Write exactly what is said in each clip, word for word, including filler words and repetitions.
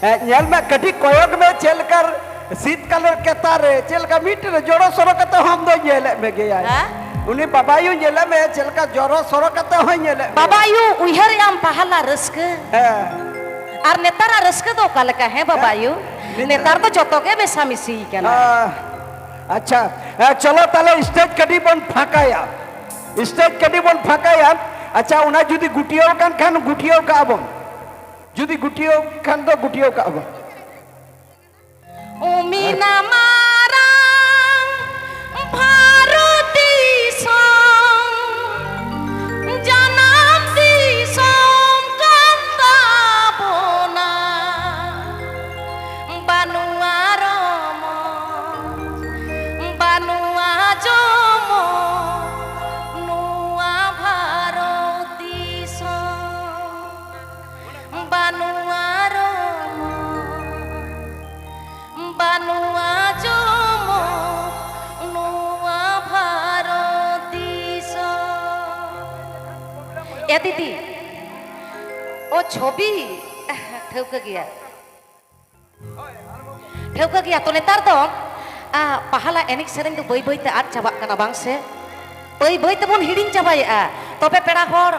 ᱮ, ᱧᱮᱞ ᱢᱮ, ᱠᱟᱹᱴᱤᱡ ᱠᱚᱭᱚᱜ ᱢᱮ, ᱪᱮᱫ ᱞᱮᱠᱟ ᱥᱤᱛᱠᱟᱞᱮᱨ ᱠᱮᱛᱟᱨ ᱨᱮ ᱪᱮᱫ ᱞᱮᱠᱟ ᱢᱤᱫᱴᱮᱱ ᱡᱚᱲᱚ ᱥᱚᱲᱚ ᱠᱟᱛᱮ ᱦᱚᱸ ᱟᱢ ᱫᱚᱭ ᱧᱮᱞᱮᱫ ᱢᱮ ᱜᱮᱭᱟᱭ᱾ ᱦᱮᱸ? ᱩᱱᱤ ᱵᱟᱵᱟᱭᱩ ᱧᱮᱞᱮᱫ ᱢᱮ ᱪᱮᱫ ᱞᱮᱠᱟ ᱡᱚᱲᱚ ᱥᱚᱲᱚ ᱠᱟᱛᱮ ᱦᱚᱸᱭ ᱧᱮᱞᱮᱫ ᱢᱮ᱾ ᱵᱟᱵᱟᱭᱩ, ᱩᱭᱦᱟᱹᱨᱮᱜ ᱟᱢ ᱯᱟᱦᱟᱞᱟ ᱨᱟᱹᱥᱠᱟᱹ? ᱦᱮᱸ᱾ ᱟᱨ ᱱᱮᱛᱟᱨᱟᱜ ᱨᱟᱹᱥᱠᱟᱹ ᱫᱚ ᱚᱠᱟ ᱞᱮᱠᱟ, ᱦᱮᱸ ᱵᱟᱵᱟᱭᱩ? ᱱᱮᱛᱟᱨ ᱱᱮᱛᱟᱨ ᱫᱚ ᱡᱚᱛᱚ ᱜᱮ ᱢᱮᱥᱟᱢᱤᱥᱤ ᱠᱟᱱᱟ᱾ ᱟ, ᱟᱪᱪᱷᱟ, ᱮ, ᱪᱚᱞᱚ ᱛᱟᱦᱞᱮ ᱥᱴᱮᱡᱽ ᱠᱟᱹᱴᱤᱡ ᱵᱚᱱ ᱯᱷᱟᱸᱠᱟᱭᱟ, ᱥᱴᱮᱡᱽ ᱠᱟᱹᱴᱤᱡ ᱵᱚᱱ ᱯᱷᱟᱸᱠᱟᱭᱟ᱾ ᱟᱪᱪᱷᱟ, ᱚᱱᱟ ᱡᱩᱫᱤ ᱜᱩᱴᱭᱟᱹᱣ ᱠᱟᱱ ᱠᱷᱟᱱ ᱜᱩᱴᱭᱟᱹᱣ ᱠᱟᱜᱼᱟ ᱵᱚᱱ, ᱡᱩᱫᱤ ᱜᱩᱴᱭᱟᱹᱣ ᱠᱷᱟᱱ ᱫᱚ ᱜᱩᱴᱭᱟᱹᱣ ᱠᱟᱜᱼᱟ ᱵᱚᱱ᱾ ᱩᱢᱤᱱᱟ ᱢᱟᱨᱟᱝ ᱵᱷᱟᱨᱚᱛ ᱫᱤᱥᱚᱢ, ᱡᱟᱱᱟᱢ ᱫᱤᱥᱚᱢ ᱠᱟᱱ ᱛᱟᱵᱚᱱᱟ᱾ ᱵᱟᱹᱱᱩᱜᱼᱟ ᱨᱚᱢᱚᱡᱽ, ᱵᱟᱹᱱᱩᱜᱼᱟ ᱡᱚᱢᱚᱡᱽ, ᱱᱚᱣᱟ ᱵᱷᱟᱨᱚᱛ ᱫᱤᱥᱚᱢ᱾ ᱵᱟᱹᱱᱩᱜᱼᱟ ᱨᱚᱢᱚᱡᱽ, ᱵᱟᱹᱱᱩᱜᱼᱟ ᱡᱚᱢᱚᱡᱽ, ᱱᱚᱣᱟ ᱵᱷᱟᱨᱚᱛ ᱫᱤᱥᱚᱢ᱾ ᱮ ᱫᱤᱫᱤ, ᱚ ᱪᱷᱚᱵᱤ, ᱴᱷᱟᱹᱣᱠᱟᱹ ᱜᱮᱭᱟ, ᱴᱷᱟᱹᱣᱠᱟᱹ ᱜᱮᱭᱟ᱾ ᱛᱚ ᱱᱮᱛᱟᱨ ᱫᱚ, ᱟ, ᱯᱟᱦᱞᱟ ᱮᱱᱮᱡ ᱥᱮᱨᱮᱧ ᱫᱚ ᱵᱟᱹᱭ ᱵᱟᱹᱭ ᱛᱮ ᱟᱫ ᱪᱟᱵᱟᱜ ᱠᱟᱱᱟ, ᱵᱟᱝ ᱥᱮ? ᱵᱟᱹᱭ ᱵᱟᱹᱭ ᱛᱮᱵᱚᱱ ᱦᱤᱲᱤᱧ ᱪᱟᱵᱟᱭᱮᱫᱼᱟ᱾ ᱛᱚᱵᱮ ᱯᱮᱲᱟ ᱦᱚᱲ,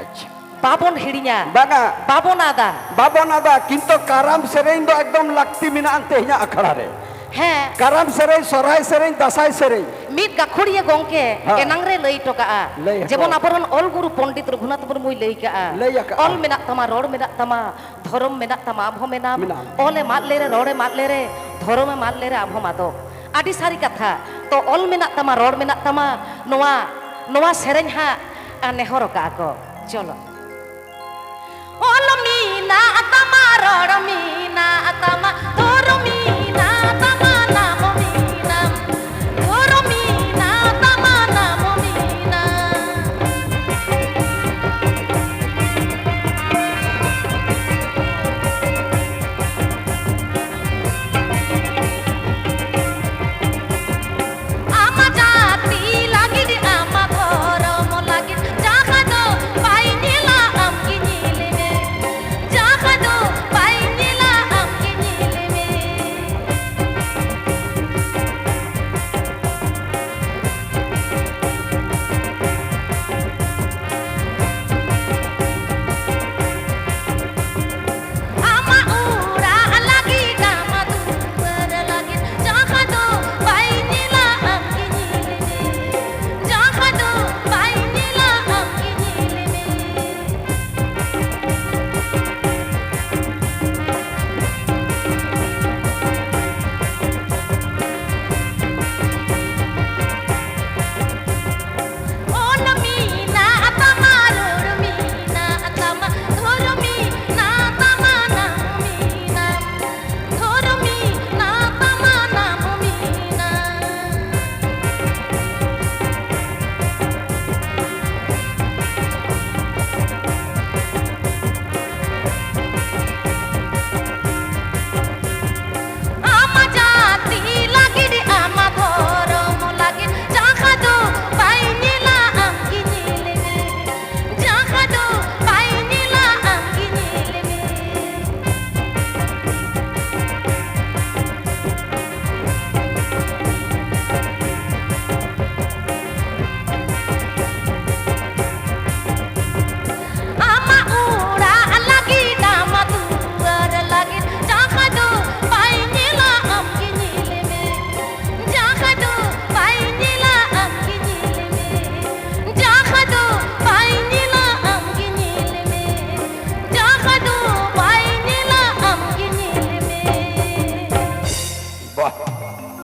ᱟᱪᱪᱷᱟ᱾ ᱵᱟᱵᱚᱱ ᱦᱤᱲᱤᱧᱟ᱾ ᱵᱟᱝᱟ᱾ ᱵᱟᱵᱚᱱ ᱟᱫᱟ᱾ ᱵᱟᱵᱚᱱ ᱟᱫᱟ, ᱠᱤᱱᱛᱩ ᱠᱟᱨᱟᱢ ᱥᱮᱨᱮᱧ ᱫᱚ ᱮᱠᱫᱚᱢ ᱞᱟᱹᱠᱛᱤ ᱢᱮᱱᱟᱜᱼᱟ ᱛᱮᱦᱮᱧᱟᱜ ᱟᱠᱷᱲᱟ ᱨᱮ᱾ ᱦᱮᱸ᱾ ᱠᱟᱨᱟᱢ ᱥᱮᱨᱮᱧ, ᱥᱚᱨᱦᱟᱭ ᱥᱮᱨᱮᱧ, ᱫᱟᱸᱥᱟᱭ ᱥᱮᱨᱮᱧ᱾ ᱢᱤᱫ ᱜᱟᱹᱠᱷᱩᱲᱤᱭᱟᱹ ᱜᱚᱝᱠᱮ ᱦᱮᱸ᱾ ᱮᱱᱟᱝ ᱨᱮ ᱞᱟᱹᱭ ᱦᱚᱴᱚ ᱠᱟᱜᱼᱟ, ᱞᱟᱹᱭ ᱦᱚᱴᱚ ᱡᱮᱢᱚᱱ ᱠᱟᱜᱼᱟ᱾ ᱟᱵᱚᱨᱮᱱ ᱚᱞ ᱜᱩᱨᱩ ᱯᱚᱱᱰᱤᱛ ᱨᱚᱜᱷᱩᱱᱟᱛᱷ ᱢᱩᱨᱢᱩᱭ ᱞᱟᱹᱭ ᱠᱟᱜᱼᱟ, ᱞᱟᱹᱭ ᱟᱠᱟᱜᱼᱟ᱾ ᱚᱞ ᱢᱮᱱᱟᱜ ᱛᱟᱢᱟ, ᱨᱚᱲ ᱢᱮᱱᱟᱜ ᱛᱟᱢᱟ, ᱫᱷᱚᱨᱚᱢ ᱢᱮᱱᱟᱜ ᱛᱟᱢᱟ, ᱟᱢ ᱦᱚᱸ ᱢᱮᱱᱟᱢ᱾ ᱢᱮᱱᱟᱢ᱾ ᱚᱞᱮᱢ ᱟᱫ ᱞᱮᱨᱮ, ᱨᱚᱲᱮᱢ ᱟᱫ ᱞᱮᱨᱮ, ᱫᱷᱚᱨᱚᱢᱮᱢ ᱟᱫ ᱞᱮᱨᱮ, ᱟᱢ ᱦᱚᱸᱢ ᱟᱫᱚᱜ᱾ ᱟᱹᱰᱤ ᱥᱟᱹᱨᱤ ᱠᱟᱛᱷᱟ᱾ ᱛᱚ, ᱚᱞ ᱢᱮᱱᱟᱜ ᱛᱟᱢᱟ, ᱨᱚᱲ ᱢᱮᱱᱟᱜ ᱛᱟᱢᱟ, ᱱᱚᱣᱟ, ᱱᱚᱣᱟ ᱥᱮᱨᱮᱧ ᱦᱟᱸᱜ, ᱟ, ᱱᱮᱦᱚᱨ ᱟᱠᱟᱜᱼᱟ ᱠᱚ᱾ ᱪᱚᱞᱚ᱾ ᱚᱞ ᱢᱮᱱᱟᱜ ᱛᱟᱢᱟ, ᱨᱚᱲ ᱢᱮᱱᱟᱜ ᱛᱟᱢᱟ,